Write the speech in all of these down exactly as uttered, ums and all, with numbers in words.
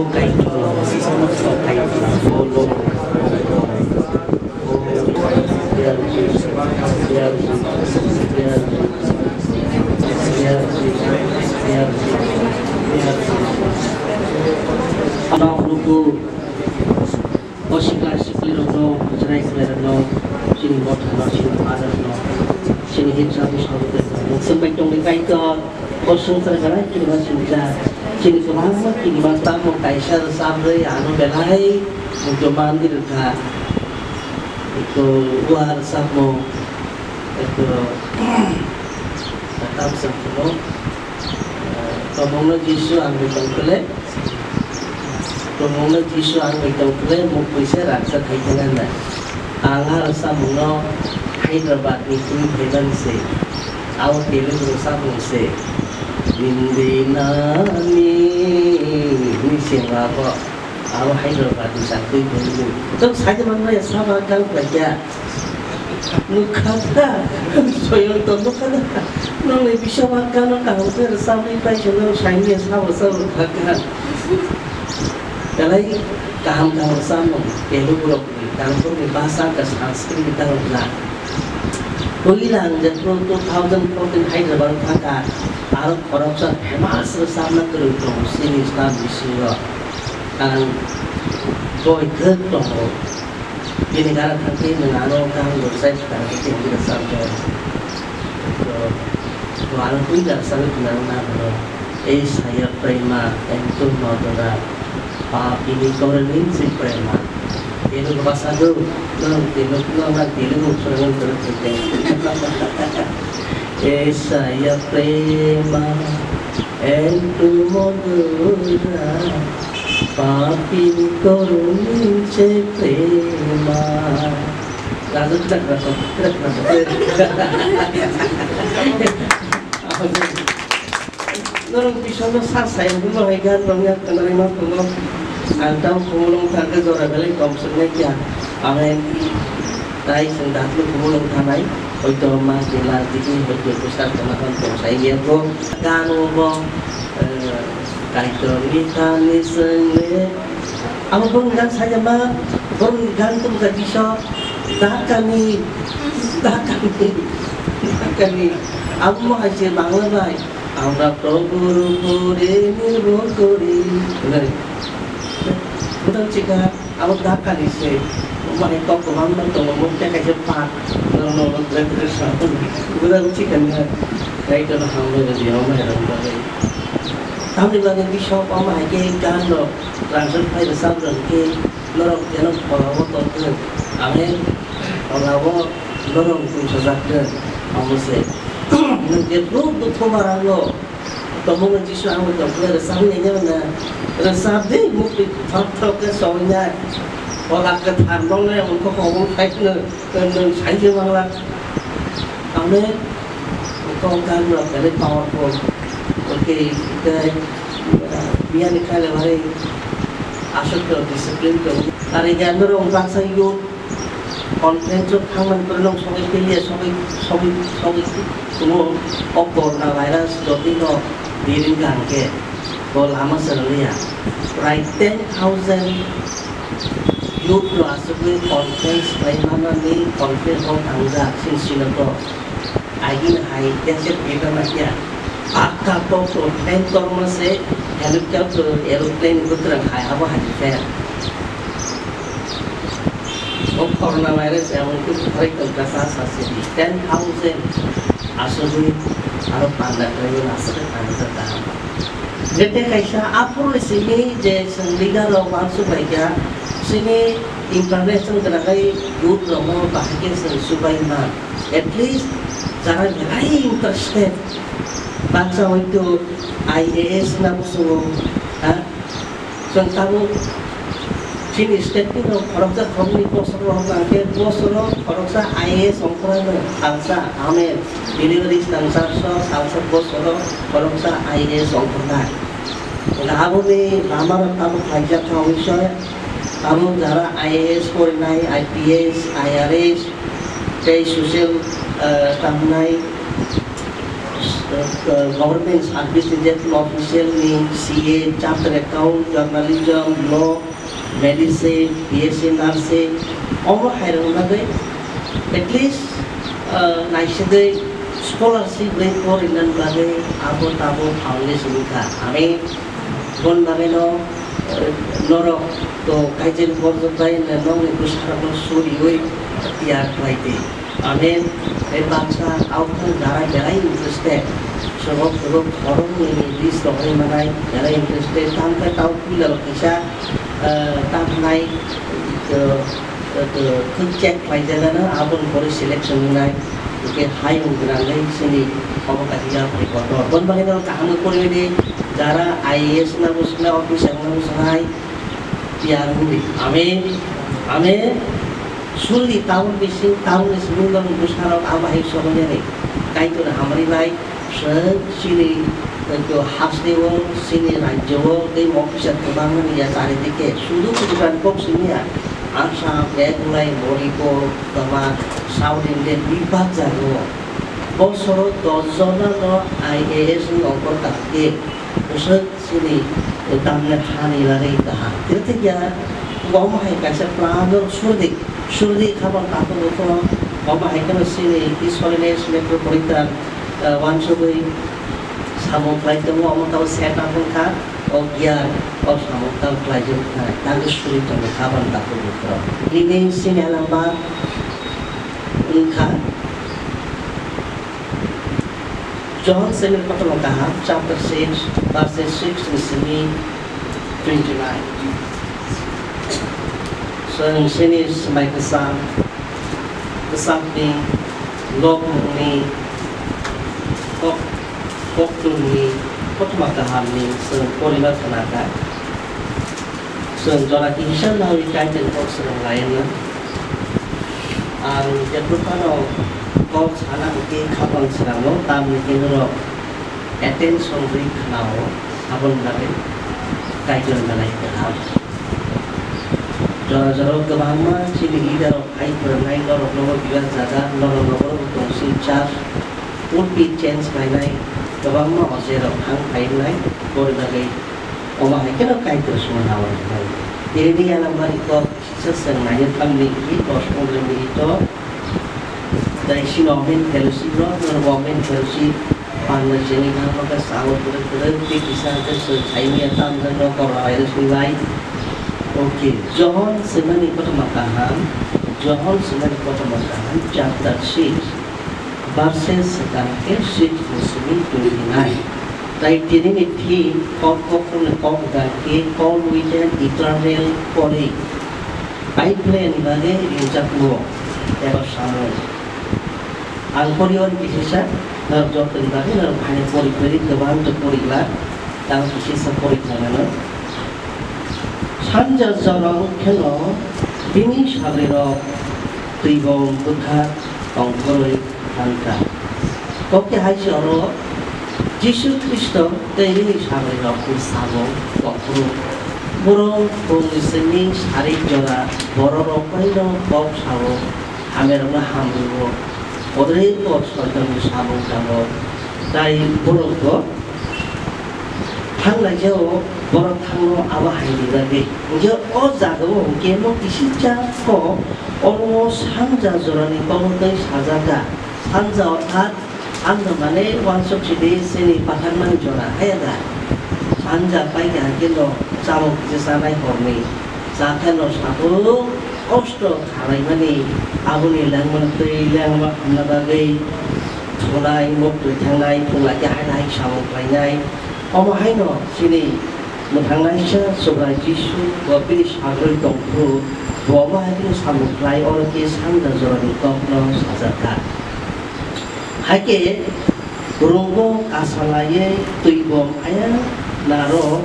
O sikla siklirokno, chwrai chwrairokno, chini mothano, chini motherno, chini himsa bwsarokno tei chwng bai tongwi Kaitor, o swngchar belai kirima sinijak. Chini kwbangma kirima tamo kaisa rwchabrwi ano belai muitu manwi rwkha. Eko ua rwchapmung, eko tamsa phano, eh, tomungno Jisu ang bai tongkhle, tomungno Jisu ang bai tongkhle, mukpui se raksa khai thangna. Ang a rwchapmungno Hyderabad ni twi phaimani se, abo Telugu rwchapmung se. Nindinani ni sengma bo. Abo Hyderabad ni chakri bwrwi. Tong sai de manmaya saba kang khlai kya? Nukha ta, soyong to nukha ta. Nong ni bisa ba kang no kaham khe rwchapwi pai se nong sai ni sabo sabo kha kha. Belai kaham kaham rwchapmung, Telugu rok ni, Kanpur ni bhasha ka Sanskrit ni tang rwjak. Puila ang jephru two thousand fourteen Hyderabad o thangkha, aro khoroksa famous rwchapna kwrwng tongo chini staff bisingo. Ang boi kwk tongo. Bini gana thangwi nwng ano kaham rwchai kha, tei bini samjak. To, to ano twi da sawi khna wngna hwno. Ei saya prema, entu nodora, papini koroni se prema. Tino basa do, nang tino, nang tino mo surang terus. Ei saya prema, entu modura, papini koroni se prema. Lagu kita kerasa, kita kerasa. Norok bisingno sa sai hwnwi hai gan rok ya khwnarwi ma tongo. Ang tamo khumulwng thangkhe jora belai tong swknai kya. Amen. Tai chwng dakhlu khumulwng thanai. Hoito ma kela tiki hoito bwsa khwna hwn tong sai ya bo. Gan o bo, eh, Kaitorni thani chwng le. Abo borokni gan sajama, borokni gan tongkha kisa, dakani, dakani, dakani. Abo mo hai se Bangla bai, "Amra Prabhur upore nirbhor kori." Hwnwi. Budak chikha, abo dakani se. Mo hai kok kwbangma tongo, mo tei kaisa pak. No, no, no, no, no, no. Budak chikha na, kaitor hambai rwdi, hambai rwdi. Tamni bagwi bisok omo hai khe gan rok Rangchak phai rwchap rwng khe norok keno pholao tongthwng, amen. Pholao norok buisojaktwng, omo se. Nwng jephru dukhu barango tongmungno Jisu ang bai tongthwng rwchapwi naina hwnna. Rwchap di, mukti thok thok khe songwi nai. Phola kwthar noknai omo khe hobong khai khwno. Nwng sai se manglak. Amen. Kok gan rok very powerful. Okay, okay. Biyani kale bhai aswk to discipline to. Tari gan rok baksa youth conference o thangman kwrwng sogwi piliya sogwi sogwi sogwi tumo o corona virus jodi no dirin gan ke bo lama se rwliya. Prai ten thousand Youth rok aswkwi conference khlai manani conference o tangjak chini sino to. Agini hai cassette paper ma phiya. Pakka kok to plane kormo se helicopter aeroplane bwtwrang hai abo hai fail. O corona virus emon khe bwtharwi tongkha sa sa sidi ten thousand aswkwi aro panda khlaiwi aswkhe panda kaham. Gete kaisa aphuru simi je chwng leader rok uansuk bai kha, chini international gwnangwi youth rokno bahai khe chwng chubai man. At least jara belai interested, baksa hoito I A S na busungo, ha? Chwng tabuk chini state ni rok khoroksa khoroknwi bosor rok hwnkha khe bosoro khoroksa I A S ongkhorano salsa, amen. Delivery salsa, salsa bosoro khoroksa I A S ongkhornai. Hwnkhe aboni lama rok tabuk khlaijak kha, oboisoi tabuk jara I A S porinai, I P S, I R S tei social, eh, tamnai uh, government service ni je official ni C A, chartered account, journalism, law, medicine, B S C nursing, omo hai rok bagwi at least, uh, naisidwi scholarship bai porinani bagwi abo tabo foundation wngkha. Ami bon bagwi no, uh, norok to kaijak borjak bai nokni bwsarokno suriwi tiyar khlai di. Amen. Tei baksa author dara belai interested. Sobok sobok khoroknwi list rohorwi manai belai interested. Tamo khe tamo puila rok kisa, eh, tamo nai, eh, eh, eh, khuk check khlaijagano, aboni pore selection wngnai. Hwnkhe hai wng gwnangwi chini obo kaisa phai kotor. Boni bagwi no kaham khe poriwi di, jara I A S wngna bwswknai, officer wngna bwswknai, Tiyar wngdi. Amen. Amen. Suri tabuk bising, tabuk ni simi bang bwsarok abo hai sobo jani. Kaitor hamari bai, seng chini, eh, haste o, chini rajyo o, tei mokisa kwbangma ni ya charidike. Sudu kuchukan kok simi ya. Assam, Meghalaya, Manipur, toma South Indian bibak jago. Bosoro dos jona no I A S ni ongkor kaham khe. Bwswk Chini tamni hani bagwi kaham. Tei thik ya, omo hai kaisa plan no surdi, surdi khabar takhuk bukhuk, omo hai kheno chini His Holiness Metropolitan, eh, wansugwi samung khlai tongo, omo tamo set up wngkha, o giyan, o samung tamo khlaijak wngkha, tamo suri tongo khabar takhuk bukhuk. Nini chini alamba wngkha. John seven kotorma kaham, chapter six, verses six ni simi twenty-nine. Chwng chini swmai kwcham, kwcham ni lokmung ni kok, koktwmung ni kotorma kaham ni chwng porima khna kha. Chwng jora kisa nawi Kaitor kok swrwng lai no. Ang jephru phano kok sana hwnkhe khapang swnamo, tamni hwnkhe norok attention rwi khwnao, aboni bagwi Kaitor belai kaham. Jora jora kwbangma chini leader rok hai phwrwngnai norok nogo bibar jaga, norok nogo tongsi church, pulpit change khlainai, kwbangma ocherok thang phai wngnai, boni bagwi Omo hai kheno Kaitor songno nawi bai. Tini ni yanambari kok kisa chwng naina thang minute, dos pondro minute o. Tei sini women fellowship rok, women fellowship panda chini thangma khe sao kwrwk kwrwk tei kisa khe chwng saimanya tamjak no kok rai rw swi bai. Okay, Johon swimani kotorma kaham, Johon swimani kotorma kaham, chapter six. Verses swkang khe six ni simi twenty-nine. Tai tini ni thik kok kokrok ni kok hwnkha khe Call with an Eternal Calling. Bible ni bagwi ringjak mo eba samung. Ang pori o kisa sa, norok joto ni bagwi norok haino pori pori kwbang to pori glak, tamo kisa sa pori khlainano. Sanja jorong kheno bini sagrirok twibom bwkha tongkhorwi thangkha. Kok khe hai se oro Jisu Khristo tei bini sagrirokni samung tongphuru. Borok bongni simi sarik jora bororok baino kok sao, hamirokno hamrwo, bodorbo soitanni samung tamo, tai borokbo Thang laijao borok thangno abo haini bagwi. Hinkhe o jagao hinkhe no kisisa kok oro sanja jorani kokno tei sajak kha. Sanja orthat sanja mane wansok sidi chini patharmani jora, haya da? Sanja paikha hinkhe no chamung kisa chanai horni. Chakhe no satung kosto khalaimani aboni lengma twi lengma hamna bagwi thunai, muktwi thangnai, thung lai khe hai hai samung khlainai. Omo haino chini mwthangnaisa Subrai Jisu bo bini sagwi tongphuru, bo omo hai kheno samung khlai, oro khe sanja jorani kokno sajak kha. Hakhe kwrwngo kasa laiwi twi bom aya naro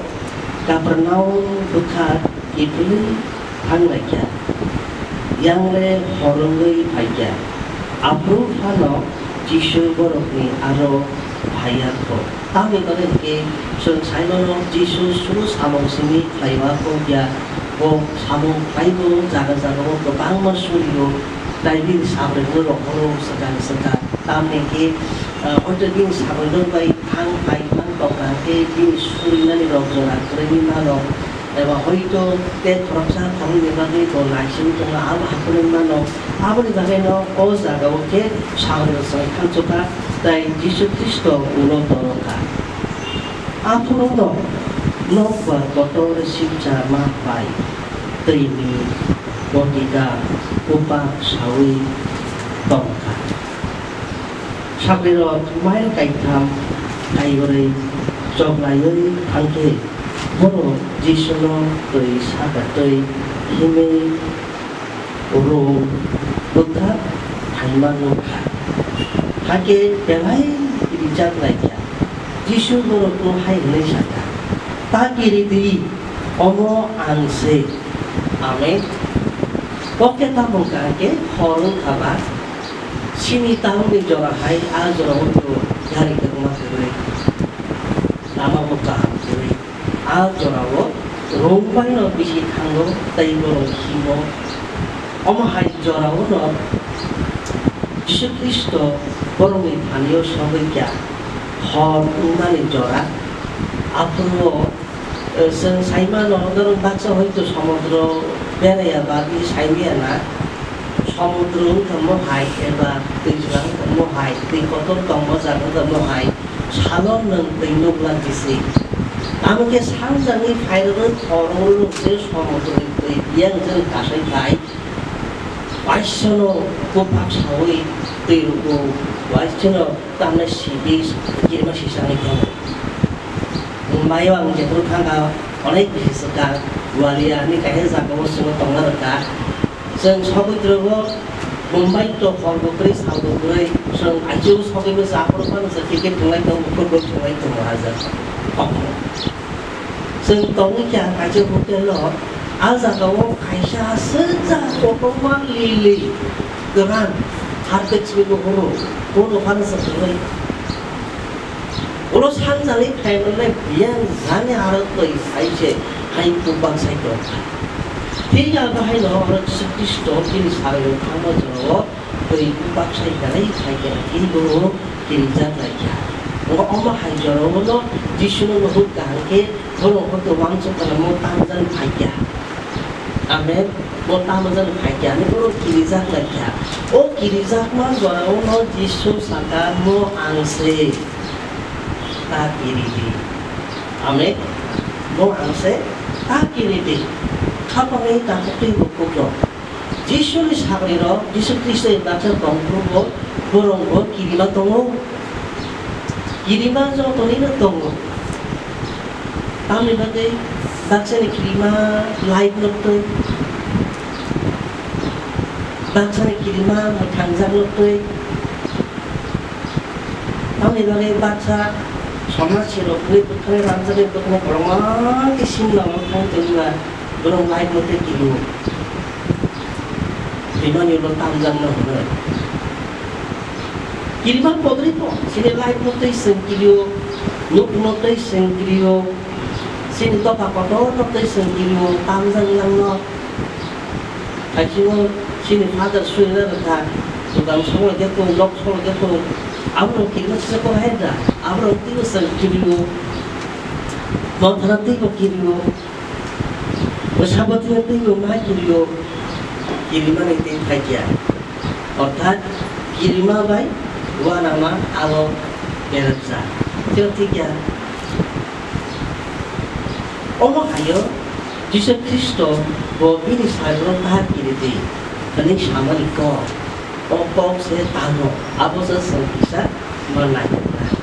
Kapernaum bwkha kiphilwi thang lai kha. Yang le hor wngwi phai kha. Aphuru phano Jisu borokni aro phai ya kho. Tamni bagwi hinkhe chwng sai mano Jisu suru samung simi khlai ma kho ya. Bo samung khlai bo jaga jaga o kwbangma suri o, tai bini sabrwino rohoro swkang swkang. Tamni hinkhe Hoito bini sabrwino bai thang phai thang tongkha khe bini surinani rok jora kwrwini mano, eba hoito tei khoroksa khoroknwi bagwi bo naisingwi tongo, abo haphurwini mano. Aboni bagwino o jagao khe sabrwino chwng thangsukha tei Jisu Khristo ulo torokha. Aphuru no nokbar kotor sibcha ma bai twini botika bupak saui tongkha. Sabrwino mail kaitham kaibrwi choklaiwi thangkhe borok Jisuno twi saka twi himwi Rung bwkha phaima nukha. Hakhe belai rijak laikha. Jisu borokno hai hwnwi sakha, "Ta kiri di, omo ang se." Amen. Kokhe tamo hwnkha khe hor wngkha ba, sini taungni jora hai a jorao to gari kwbangma kwrwi, lama bo kaham kwrwi. A jorao rung baino bisi thango tei borok himo. Omo hai jorao no Jisu Khristo borokni thani-o sogwi kha, hor wngmani jora. Aphuru-o, eh, chwng sai mano, norok baksa hoito somudro beraiya bagwi sai manya na, somudro wngkha mohai eba twijlang wngkha mohai, twi kotor tongma jaga wngkha mohai. Salo nwng twi nukla tisi. Tamo khe sanjani phairogwi khoroknwi rwngse somudroni twi biyang jani kasai phai. Waisano buphak saui twi rugo, waisano tamnai sibi kirima sisani khe. Mumbai o ang jephuru thangkha, onek bisi swkang, Walia ni kaisa jagao chwngno tongna rwkha. Chwng sogwi twrwngo, Mumbai to hor bo kwrwi, sal bo kwrwi, chwng aichu sogwi bwsa aphuru phano chwng ticket thwnglai tongo, bukur bo thwnglai tongo, hajar. Chwng tongwi kha kaisa hotel o, a jagao kaisa aswk ja kotorma lili kwran, harpet simi bo horo, bono phano chwng thwnglai. Ulo sanjani phaimannai biyang jani aro twi sai se hai buphak sai tongkha. Phiya bahai no oro Jisu Khristo bini salrok thangma jorao twi buphak sai belai phaikha, bini borok kirijak laikha. Omo hai jorao no Jisuno nuhur kaham khe borok hwnkhe uansuk kheno mo tamjani phaikha. Amen. Bo tamo jani phaikha, ani borok kirijak laikha. O kirijakma jorao no Jisu saka, "Mo ang se, ta kiri di." Amen. "Mo ang se, ta kiri di." Khapangni takhuk twi bukhuk rok. Jisuni sagrirok, Jisu Khristo ni baksa tongphuru bo, borok bo kirima tongo. Kirima jotono no tongo. Tamni bagwi baksani kirima light no twi, baksani kirima mwthangjak no twi. Tamni bagwi baksa somajni rok bwkhani ramjani bwkhani kwbangma khe simna mwthang tongma borok light no twi kirio. Bimani ulo tamjakno hwnwi. Kirima podri po, chini life no twi chwng kirio, nuk no twi chwng kirio, chini dopha kotor no twi chwng kirio, tamjak langno. Haichino chini father suina rwkha, dukhan solo de ko, lok solo de ko, abono kirima sisa ko hai da, abono twibo chwng kirio, mothana twibo kirio. O Sabathni twi bo ma kirio, kirimani tei phaikya. Orthat kirima bai uanama abo berajak. Chwng thikya. Omo hayo Jisu Khristo bo bini salrok ta kiri di hwnwi samani kok. O kok se tamo, abo se chwng kisa ma naituknai.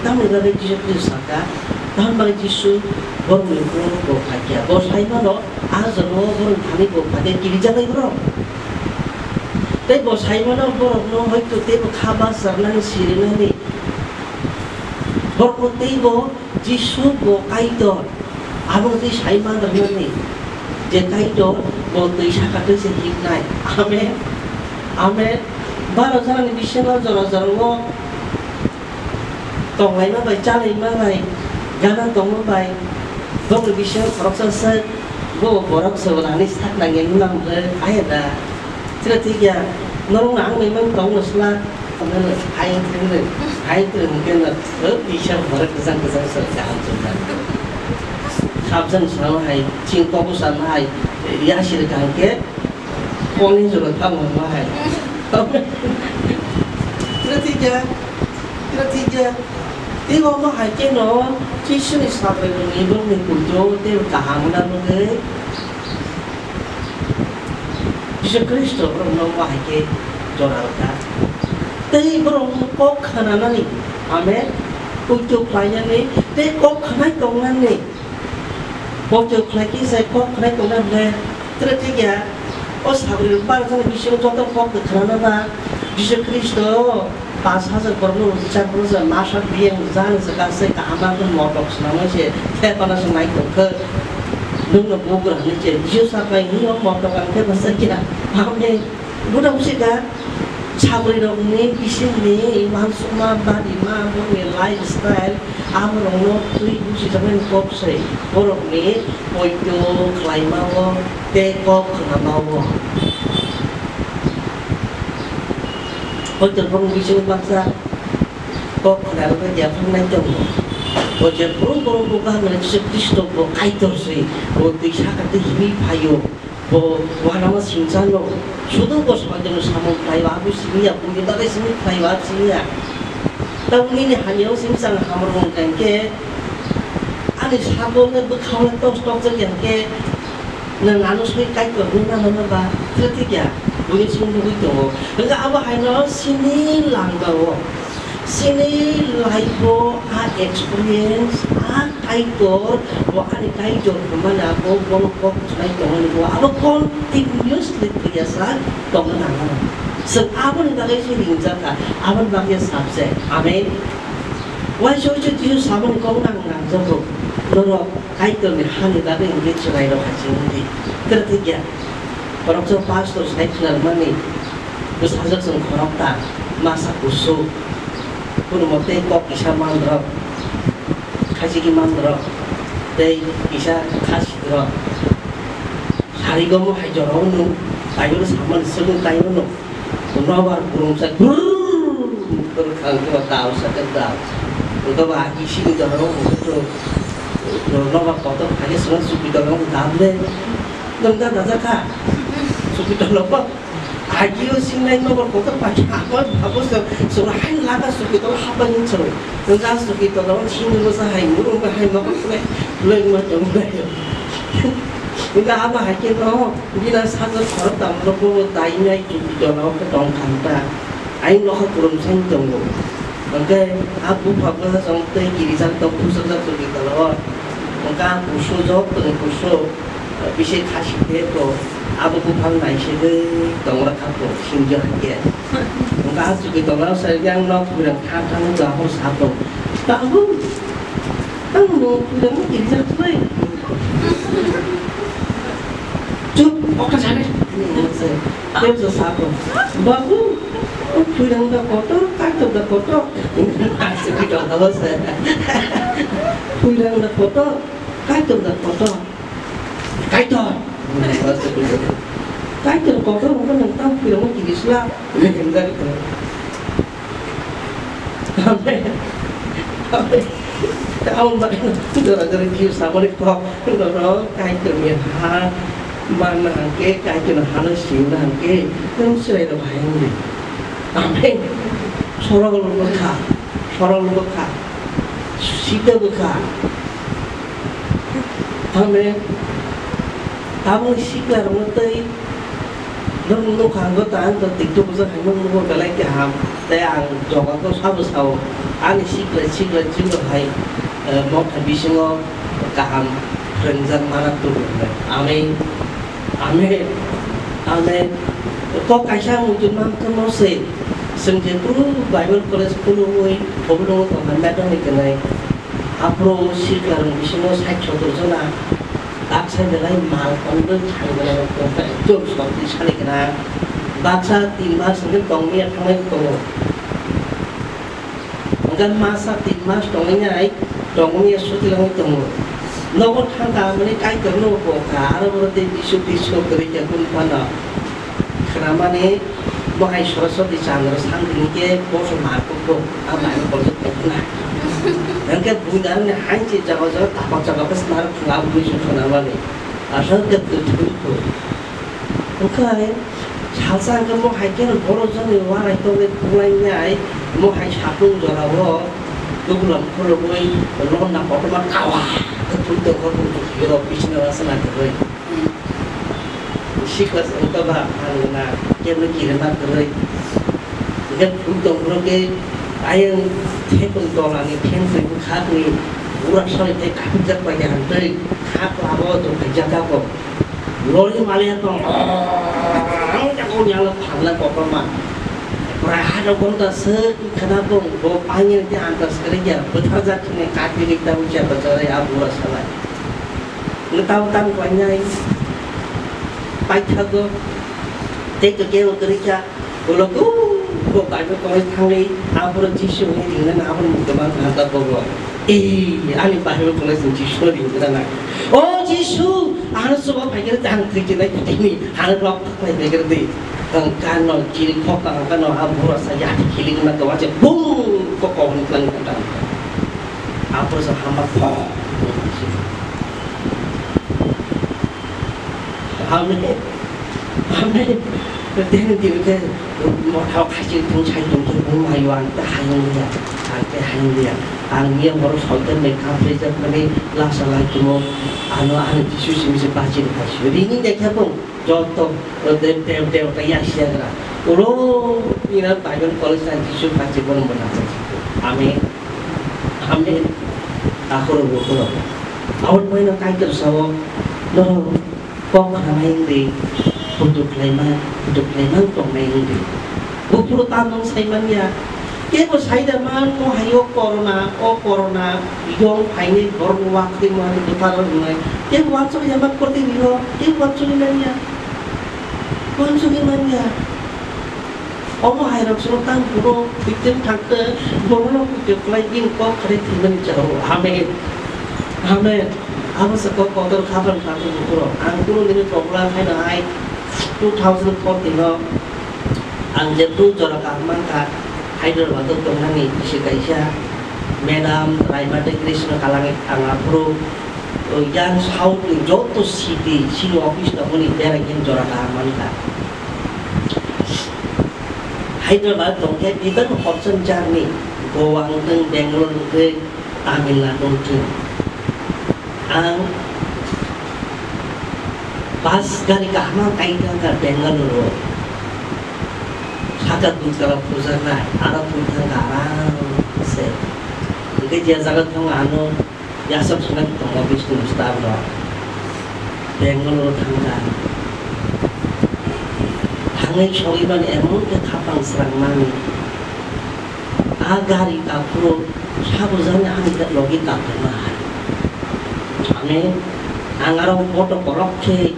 Tamoni bagwi Jisu Khristo saka, tamoni bagwi Jisu borokni uklo bo phaikya. Bo sai mano, a jagao borokni thani bo phaikya, kirijaknai borok. Tei bo sai mano, borokno hoito teibo kha bacharnani, sirinani. Borokno teibo Jisu bo Kaitor, abo twi sai man rwnani je Kaitor bo twi saka twi se himnai. Amen. Amen. Baro jorani bisingo jora jorao tonglaima bai, chalaima bai, gana tongma bai, bongni bisingo khoroksa se bo borok se bo nani sak nangya himna hwnle aya da. Chwla thikya, norokno ang bai mang tongno sla. Hai wngkhe no, hai wngkhe no, o tisa horo kwchang kwchang sir kaham chwngjak. Khapjani salo hai, chini kok bwsano hai, yasir kaham khe, koni jora tamo ma hai. Kra thikya, kra thikya. Tei omo hai khe no, Jisuni sabai rwni bongni kujo tei kaham na bagwi. Jisu Khristo borokno bahai khe jora rwkha. Tei borokni kok khnanani, amen, poito khlainani tei kok khnai tongnani. Poito khlai khe se kok khnai tongnani hwnkhe tre thik ya. O sagri rok bar jani bisingo joto kok khnana ba Jisu Khristo. Pas hajar borokno rwchapro se masa biyang jani se kaisa kaham khe motok swnamwi se thepana se naitongkhe nwngno bugra hwnwi se Jisu sapai hwnwi o motok ang thepasa khe hamni buda busi kha sagrirokni bisingni uansukma badima bongni lifestyle aborokno twi busijaknani kok se borokni poito khlaima o tei kok khnama o. Poito bongni bisingo baksa kok khwnarokno yapharnai tongo. O jephru borok bo kaham Jisu Khristo bo Kaitor se, bo twi saka twi himwi phaio, bo uanama singchano, sudu bo songjakno samung khlaio, abo simi ya, buini bagwi simi khlaio, abo simi ya. Tabuk nini hamyao simi chang hamrwng wngkha hinkhe, ani sago wngkhe bwkhao tos tokjak ya hinkhe, nwng ano soi Kaitor hwnwi mano ba, thik ya, buini simi nugwi tongo. Hinkhe abo haino sini langmao. Chini life-o a experience, a Kaitor, bo ani Kaitor hwnmani abo bono kok khwnai tongmani bo abo continuously twiya sak tongna nango. Chwng aboni bagwi se ringjak kha, aboni bagwi subject. Amen. Waisa waisa Jisu samani kok nang nangjago. Norok Kaitorni hani bagwi hwnwi chwrairok hai se wngdi. Kwrwng thik ya. Khoroksa pastor sai khwnarwmani bwsajwk chwng khorokta, masa kusu, kunumo tei kok kisa mandrok, khaisiki mandrok, tei kisa khasidrok. Sarigomo hai jorao nwng taibo samani swkang taibo nwng nobar kurungsa grrrr kwrwkha wngkhe ba dal sakhe dal. Wngkhe ba isini jorao wngkhe nobar kotor khaikhe swkang suki tongkhe dam le. Nwng da dajakha. Suki tolok. Agio singnai nobar kotor paikha. Abo, abo se, sura hai laga suki tolok hapani chwng. Nwng da suki tolok sini bwsa hai murung ba hai nobar sinai. Leng ma tong lai. Nwng da abo hai khe no, bina sajak khorok tam no bo dai nai suki tolok tong khan ta. Ai nokha kurum sai tongo. Hwnkhe a bupha bwsajwk tei kirijak tong, bwsajwk tongwi tonglaio. Hwnkhe a kusu jok tongwi kusu, bisi khasi khe to abo buphang naisingwi tongra kha to, singjo hai khe. Hwnkhe a chukwi tongnai sai yang nok phwrwng thang thang wngkha, abo sa tong. Tabuk ang bo phwrwngno kirijak bai. Chup, okta sare. Tei bo sa tong. Babu, o phwrwng da kotor, Kaitor da kotor. Phwrwng da kotor, Kaitor da kotor. Kaitor. Kaitor kotor, hwnkhe nwng tamo phwrwngno kirisla. Amen. Amen. Amen. Aboni bagwi jora jora khe samani kok norok Kaitorni ha manna hwnkhe, Kaitorni hano singna hwnkhe, nwng chwrairok hai wngdi. Amen. Sorol bwkha, sorol bwkha, sida bwkha. Amen. Tabukni siklarokno tei Nwng nukha ang gota ang to TikTok o hai nwng nugo belai kaham. Tei ang joga ko sabo sao. Ani sikla sikla jwng hai, eh, mokha bisingo kaham phrwngjak mana tubu. Amen. Amen. Amen. Kok kaisa ang muchung mang khe mo se. Chwng je kunu Bible college kunu ui, obo nungo tongkha madam ni kanai. Aphuru siklarok bisingo sait sotor jona, baksa belai mal kondo thai belai rok tongkha, ekdom sotwi sali gwnang. Baksa tin mas hwnkhe tongmya thangnai tongo. Hwnkhe masa tin mas tongwi nai, tongmya suti langwi tongo. Nogo thangkha, amani Kaitorno bo kha, aro bo tei Jisu Khristo kwrwi kha kunu phano. Khwnamani Hai soroswati chandra sangri ke boso ma kuk kuk, a mai ko boso kuk na. Hingke bui dar ni hai chi jaga jaga tapak jaga ke snar phunga bui su sona mani. Asal ke tu tu tu. Hingke salsa hingke mo hai ke boro jani warai to le phunglai nai, mo hai sapung jora wo tukulam kholo bui lon na kotor ma kawa. Ke tu to ko tu tu yo pisna rasa na ke bui. Sikla se wngkha ba ang na kebo kirima kwrwi. Hingke phuru tongphuru khe ayang thepung tolani thengtwi bwkhakni ura soi tei kaphikjak pai kha hantwi kha klabo tong khaijak kha bo. Lori maliya tong ang jako nyalo phalna kotorma. Prai hano gonta se khana tong bo paini tei antas kwrwi ya bwtharjak khini kati rikta ucha bachare a bura salai. Ngetao tang khlainai paithago tei kwkeo kwrwi kha, ulo khe bo Bible college thangwi aphuru Jisu hwnwi ringnani aphuru muitu mang kha ta bobo. Ei, ani Bible college ni Jisu no ringna nang. O Jisu, ano chuba phaikhe tang thwikhe nai tini, ano rok thaknai phaikhe di. Ang kano chiri khok tang kano a bura sa ya khili na to wache bum ko ko hwn klang ta. Aphuru sa hama pho. Amen. Amen. Teni tini ke mothao khachi thung sai thung ke bung ayo ang ta hayung dia. Ang te hayung dia. Ang ye moro soitan me kam rejak mani lasa lai kimo. Ano ano Jisu simi se bachi khai. Rini de khe bung joto de de de de ya siagra. Ulo ina Bible college na Jisu bachi bono bono. Amen. Amen. Akhoro bukuro. Abot boino kaitor sao. No. Kok khanai wngdi, kutuk khlaima, kutuk khlaima tongnai wngdi. Buphuru tamung sai manya. Kebo sai da man, mo hai o corona, o corona, yong phainai borok ni waktwi mo hai bwthar rok wngnai. Kebo wansuk ya man korti biho, kebo wansuk manya. Wansuk manya. Omo hai rok song tang phuru fifteen thangte borok no kutuk khlai bini kok khlai thwimani chao. Amen. Amen. Abo se kok kotor khapan khapan bukhuro. Ang kunu nini program haino hai two thousand fourteen o ang jephu jora kaham mankha Hyderabad o tongnani bisi kaisa Madam Raimata Krishna Kalangi ang aphuru yang South ni joto city sini office tongmani berai khe jora kaham mankha. Hyderabad tongkhe even Hudson journey, Goa wngthung, Bangalore wngthung, Tamil Nadu wngthung. Ang bus gari kaham kai thangkha Bangalore o. Saka dui tala puja nai, aro twi thangkha aram se. Hingke je jaga thango ano Yasok swnam tongo Bishnu staff rok. Bangalore thangkha. Thangwi sogwi mani emon khe khapang srang mani. A gari kaphuru sabujani ani logi kaphama hai. Ani ang aro photo borok khe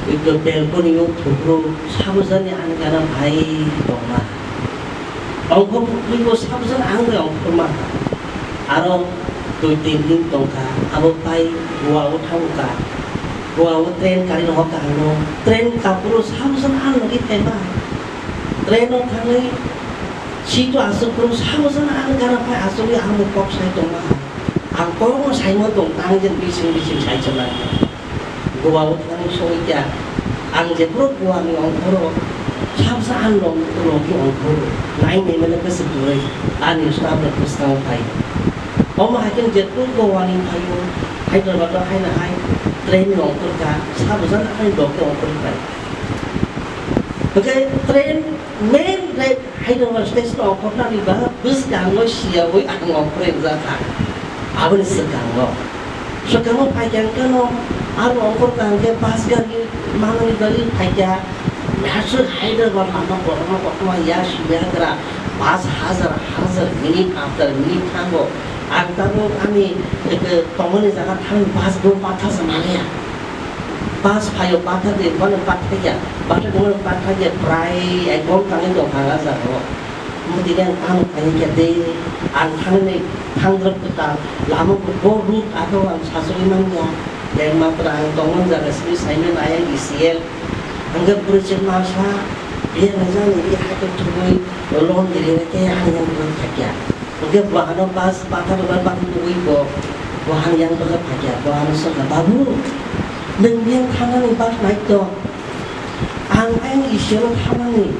Ekdom balcony o thubru sabujani ani gana phai tongma. Ongkhor phukri bo sabujani ang bai ongkhorma. Aro dui tin din tongkha, abo pai Goa o thangkha. Goa o train kari rohor kaham no. Train kapuro sabujani ang logi phaima. Train o thangwi seat o aswk phuru sabujani ang gana phai aswkwi ang bo kok sai tongma. Ang kok no saima tong, ang jen bising bising sai chwla. Goa o thani soi kya. Ang jephuru Goa ni ongkhoro, sabsa ang long, logi ongkhoro. Nai nai mele bwswk kwrwi, ani staff rok bwskango phai. Omo hai khe jephuru Goa ni phaio, Hyderabad o haina hai, train ni ongkhor kha, sabsa ang logi ongkhor kha. Hwnkhe train main re-, Hyderabad station o ongkhornani ba bwskango siyaui ang ongkhorwi wngjak kha. Aboni swkango, swkango phaikha hwnkhe no, aro ongkhor kha hwnkhe bus gari manani bagwi phaikha. Aswk Hyderabad lama kotorma kotorma ya swiwi hagra bus hajar hajar minute after minute thango. Ang tabuk ani, eh, tongmani jaga thangwi bus bo pathasa manliya. Bus phaio, patha de, bono patha ya, patha de, bono patha ya, prai ekdom tangwi tong thang a jaga o. Omo tini ang tamo khaini khe de, ang thangni thangdrop kwtal, lama bo route abo ang sachogwi manya. Yang matra ang tongmani jaga simi saimano ayang E C L. Hwnkhe bwrwi chwng masa, Biya najani ri hai to thumui lon diri ke hai yang bwkha phakya. Oke bo ano bas patha ba bang tugui bo, bo hai yang bwkha phakya. Bo ano saka, "Babu, nwng yang thanani bas nai to. Ang ayang isiro thanani."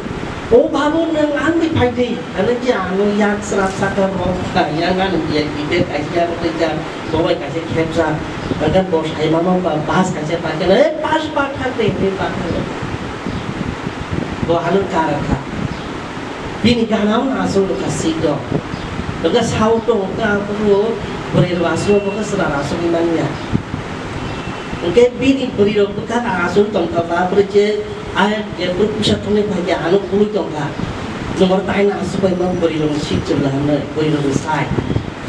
"O babu, nwng ang di phai di." Ano ki ano yak sra saka rok yang ano biya gibet aja rok ja. Bo bai kaisa khepsa, hwnkhe bo sai mama ba bus kaisa paikha, "Eh, bus pathak de, hinwi pathak de." Bo hano kara kha. Bini gana wng aswk rwkha seat o. Hwnkhe sao tong kha, aphuru bwrwi rok aswk bo khe chwla aswk wng manya. Hwnkhe bini bwrwi rok bwkha aswk tong kha, ba bwrwi je, ai, je bwrwi puisa thumwi phai khe ano kului tong kha. Nwng oro tai no aswk bai ma bwrwi rok ni seat chwla hwnwi, bwrwi rok ni sai.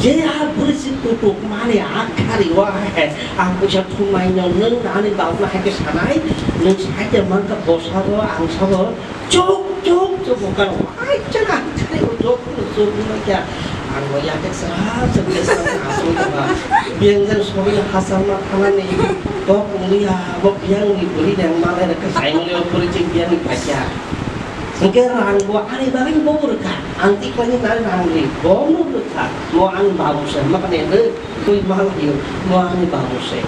Je a bwrwi se kutuk mani a khari o a he, a puisa thumnaino nwng ani bagno hai khe sanai, nwng sai khe mankha bwsabo ang sabo chuk chuk chuk bo kano. Ai chana ang khari o jok no chuk no kya. Ang bo ya khe sra sra khe sra aswk ba. Biyang jang sobi hasal ma thanani kok ungya bo biyang ni bwrwi dang malai rok khe sai mani o bwrwi se biyang ni paikha. Hwnkhe rang bo ani bagwi bo rwkha, ang twi khlaini nai rang ri, bo no rwkha, mo ani babu se, ma kane rw, twi ma laio, mo ani babu se.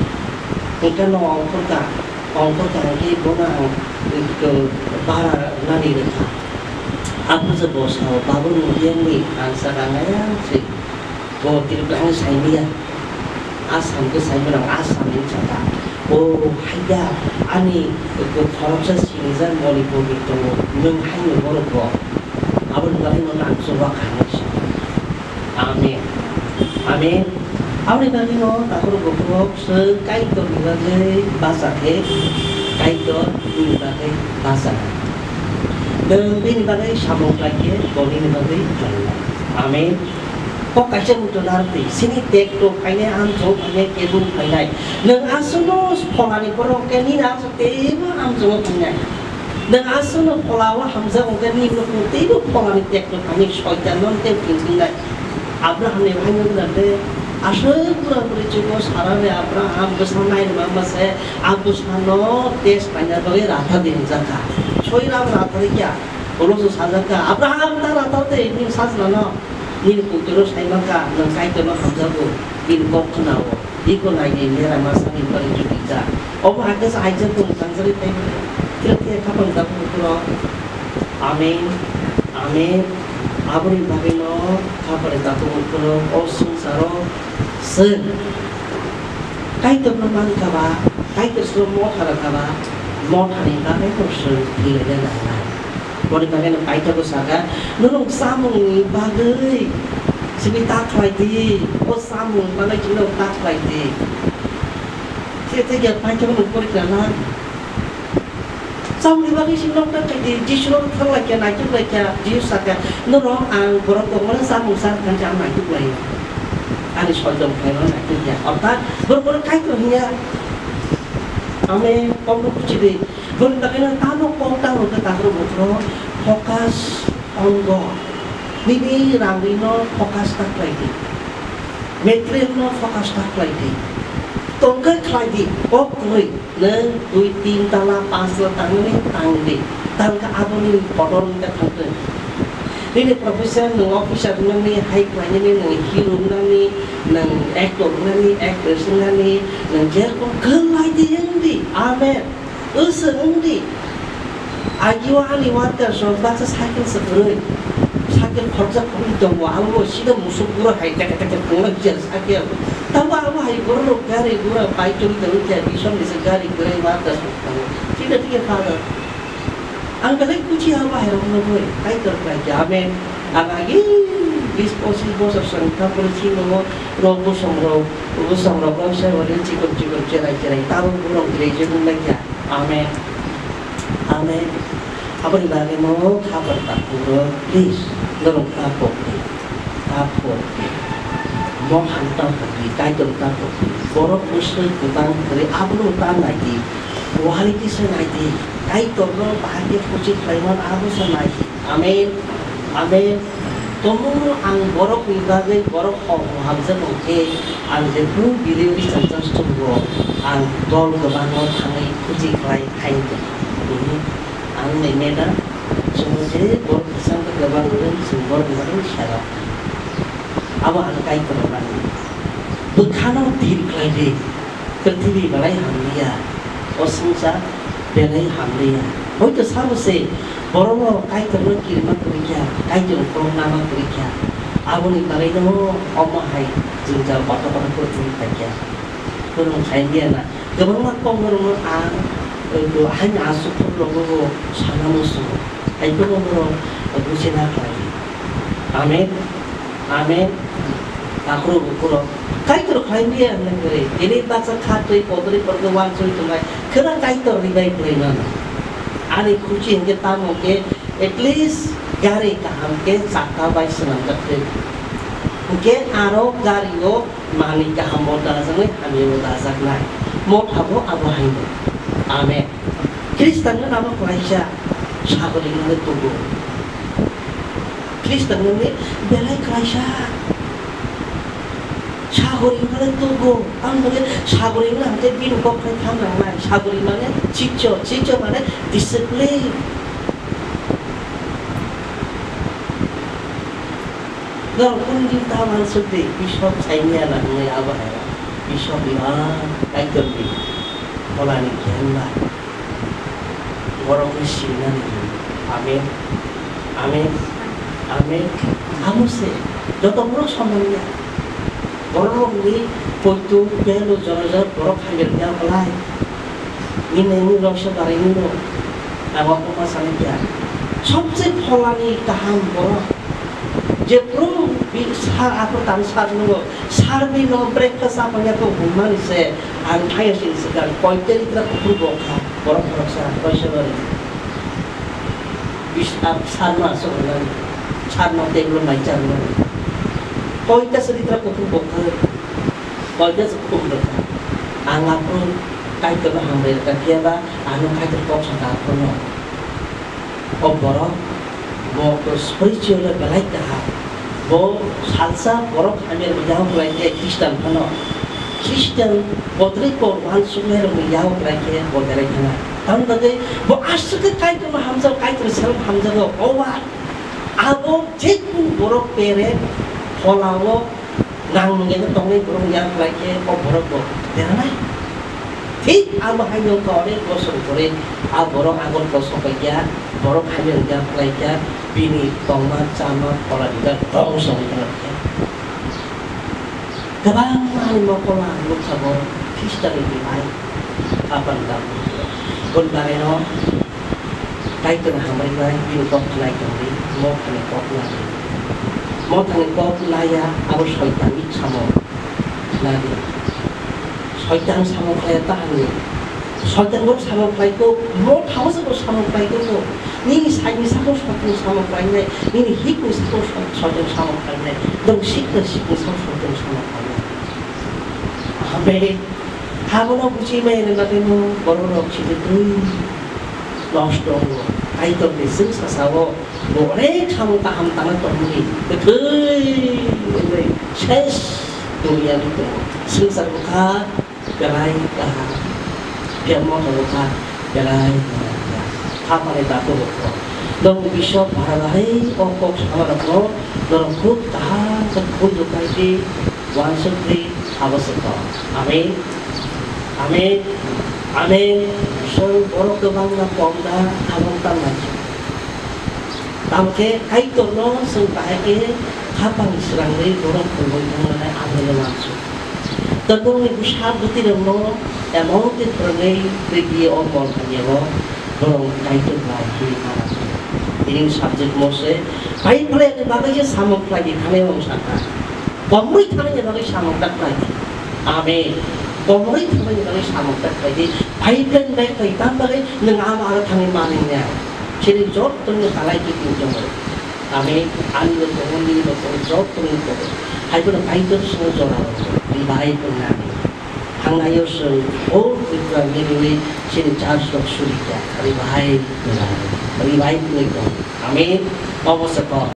Hwnkhe no ongkhorkha, ongkhorkha hwnkhe bono ang, eh, bara nani rwkha. Aphuru se bo sao, "Babu, nwng biyangni ang saka ngayang se." Bo Tripura ang saimaya. Asam khe saimano, Asam ni saka. O haiya, ani khoroksa sinijak Manipur ni tongo, nwng haino borok bo. Aboni bagwi no nang chuba kha hinwi saka. Amen. Amen. Aboni bagwi no takhoro bukhuk chwng Kaitor ni bagwi bacha khe, Kaitor ni bagwi bacha khe. Nwng bini bagwi samung khlai khe, bo nini bagwi khlainai. Amen. Kok kaisa muchung narwk di, sini tekto phainai, amchong phainai, kebung phainai. Nwng aswkno pholani borok khe nini aswk teibo amchongo phainai. Nwng aswkno phola o hamjak wngkhe nini nukhung teibo pholani tekto phainai, soitan no tei phinphinnai. Abraham ni bahai no gwnang tei aswk bura buri chugo Sara bai Abraham bwsa nai rwma se, a bwsano test khlaina bagwi rathar di hwnjakha. Soiram rathar kya? Ulo se sajakha, "Abraham, ta rathar de, nini sajlano." Nini puitoro sai mankha, nwng Kaitorno hamjago, bini kok khwnao, iko naidi mera masani bagwi chukijak. Obo hai khe se aijak bo mwtangjakgwi phai mano. Phiya phiya khapang tabuk phuru. Amen. Amen. Aboni bagwino khapang tabuk phuru o swngcharo chwng Kaitorno mankha ba, Kaitor se motha rwkha ba, mothani bagwi no chwng thwilaina nangnai. Boni bagwi no Kaitor bo sakha, "Norok chamungni bagwi simi ta khlai di, o chamungni bagwi chwngno ta khlai di." Khe tei khe Kaitor no porikha na. Chamungni bagwi chwngno ta khlai di, Jisu no thang lai kha, naituk lai kha, Jisu sakha, "Norok ang borok tongmani chamung cha kha, ang naituk lai. Ani soldom khlaimano naituk ya." Orthat borok bono Kaitor hinya. Ame kokno kuchidi. Boni bagwino tamo kok tamo khe takhro bukhro focus on God. Nini rangwino focus ta khlai di. Material no focus ta khlai di. Tongkhe khlai di. Kok kwrwi. Nwng dui tin tala, panch tala tangmani tang di. Tangkhe aboni bodol wngkha thangkhe. Nini profession, nwng officer wngnani, hai khlainani, nwng hero wngnani, nwng actor wngnani, actress wngnani, nwng jerokom khlai di wng di. Amen. Wswk wng di. Agio ani workers rok baksa cycle se kwrwi. Cycle khoroksa khoroknwi tongo. Abo bo sida musuk bura hai teke teke tongna hiya cycle. Tamo abo hai borok rok gari gura bike choli tongwi khe bison ni se gari kwrwi workers rok tongo. Thik khe, thik khe, Father. Ang belai kuchi ha bahai rok no boi, Kaitor khlai khe, amen. Ang agi bis pochis bosor swng kha, bwrwi simi o rok bosong rok, bosong rok rok se wari chikon chikon cherai cherai, tabuk borok graduate wng lai kha. Amen. Amen. Aboni bagwi no kha bar ta puro, please, norok ta pok di. Ta pok di. Mohan ta pok di, Kaitor ta pok di. Borok bwswk kwbang kwrwi abono ta nai di. Quality se nai di. Kaitorno bahai khe kuchi khlaiman abo se nai di. Amen. Amen. Tomo ang borokni bagwi borok kok hamjak khe ang jephru video research channel o ang dol kwbangno thangwi kuchi khlai khainai. Ang ni meda Chwng je borok kwchang khe kwbang wng, chwng borok kwchang khe sara. Abo ang Kaitor mani. Bwkhano thir khlai di. Prithibi belai hamliya. O swngchar belai hamliya. Hoito sabo se borokno Kaitorno kirima kwrwi kha, Kaitorni kok nama kwrwi kha. Aboni bagwino omo hai jwngjal kotor kotor prithibi phaikha. Kwrwng khaimliya na. Kwbangma kokborokno ang, eh, bo haino aswk kokborokno bo sana muchungo. Hai phano borok buchina khlai. Amen. Amen. Takhro bukhro. Kaitor khlai maya hinwi kwrwi. Tini baksa kha twi kotorwi porke wansugwi tongnai. Khwna Kaitor ribai kwrwi mano. Ani khusi hinkhe tamo khe at least gari kaham khe chakka bai swnamjak khe. Hinkhe aro gari o Manwi kaham bo dajaknai, hamya bo dajaknai. Motha bo abo haino. Amen. Khristanno namo kwlaisa sagori hwnwi tugo. Khristanno ni belai kwlaisa sagori hwnwi tugo. Ang hwnwi sagori hwnwi hwnwi bini kok khai thang nangnai. Sagori mane chicho, chicho mane discipline. Norok kung din ta wansuk di, Bishop saimya na hwnwi abo hai. Bishop ni, ah, Kaitor ni pholani giyan ba. Borok ni sinna ni. Amen. Amen. Amen. Amo se. Joto borok soman ya. Borok ni poitu belo jora jora borok hamya ya belai. Nini nini roksa barai nino. Abo kok ma sanai kya. Sobse pholani kaham borok. Jephru bi sar aphru tang sar nungo. Sar bi no breakfast apa ya to bumani se. Ang thaya sini segar. Koite litra kuphur bokha. Borok borok sa. Koisa bari. Bis ap sar no asok nani. Sar no table mai char no. Koita se litra kuphur bokha. Koita se kuphur bokha. Ang aphru Kaitor no hambai rwkha phiya ba. Ano Kaitor kok saka aphuru no. O borok bo spiritual belai kaham. Bo salsa borok hamya rok yago belai khe Christian phano. Christian bodroi kok wansuknai rokni yago belai khe bo belai khana. Tamoni bagwi bo aswk khe Kaitorno hamjak, Kaitor seleng hamjago. O ba abo je kunu borok pere pholao Nang nungya khe tongnai borok ya khlai khe o borok bo deranai. Thik abo hai no khe onek bosor pore a borok agor kosok pai kha, borok hai no ya khlai kha, bini tongma chama phola rijak tong song khe. Kwbangma ni mokol ang nukha bo Khristo ni bihai. Apan dam. Bun bagwi no Kaitor hambai bai bini kok khnai tongdi, mothani kok nadi. Mothani kok naya abo soitanni samung nadi. Soitan samung khlai ta hamni. Soitan bo samung khlai ko, mothao se bo samung khlai ko. Nini saini sabo soitan samung khlai nai, nini hikni sabo soitan samung khlai nai. Dong sikna sikni sabo soitan samung khlai nai. Amen. Habono buchi mai rwna tei no borok rok sidi twi nosto wngo. Kaitor ni swngsa sao bo onek samung kaham tangna tongmani kwthwi wngwi ses duniya ni tongo. Swngchar bwkha belai kaham, phiya motha bwkha belai kaham. Khapani takhuk rok no. Nong bisok bhara bahai o kok sama rok no norok khub kaham khe khulju khai di. Wansuk di abo se kok. Amen. Amen. Amen. Chwng borok kwbangma pom da abo tang nai. Tamo khe Kaitorno chwng bahai khe khapang srangwi borok pungwi thangmani abo le wansuk. Totongni bwsa bwtwirokno emon khe phwrwngwi twi di o mol hamyao borok Kaitor bai twi mana. Tini subject mo se bai phlai ni bagwi se samung khlai di thani wng sakha. Komrwi thangni bagwi samung ta khlai di. Amen. Komrwi thangni bagwi samung ta khlai di. Bible bai khlai tam bagwi nwng ama aro thangwi manwi nai. Chini jottoni halai twi tong tongo. Amen. Ani bo tongo, nini bo tongo, jottoni tongo. Hai bono Kaitor swngo jora rw. Revive wngnani. Thangnaio chwng o Tripura miriwi chini church rok suri kha. Revive wngnani. Revive wngwi tongo. Amen. Obo se kok.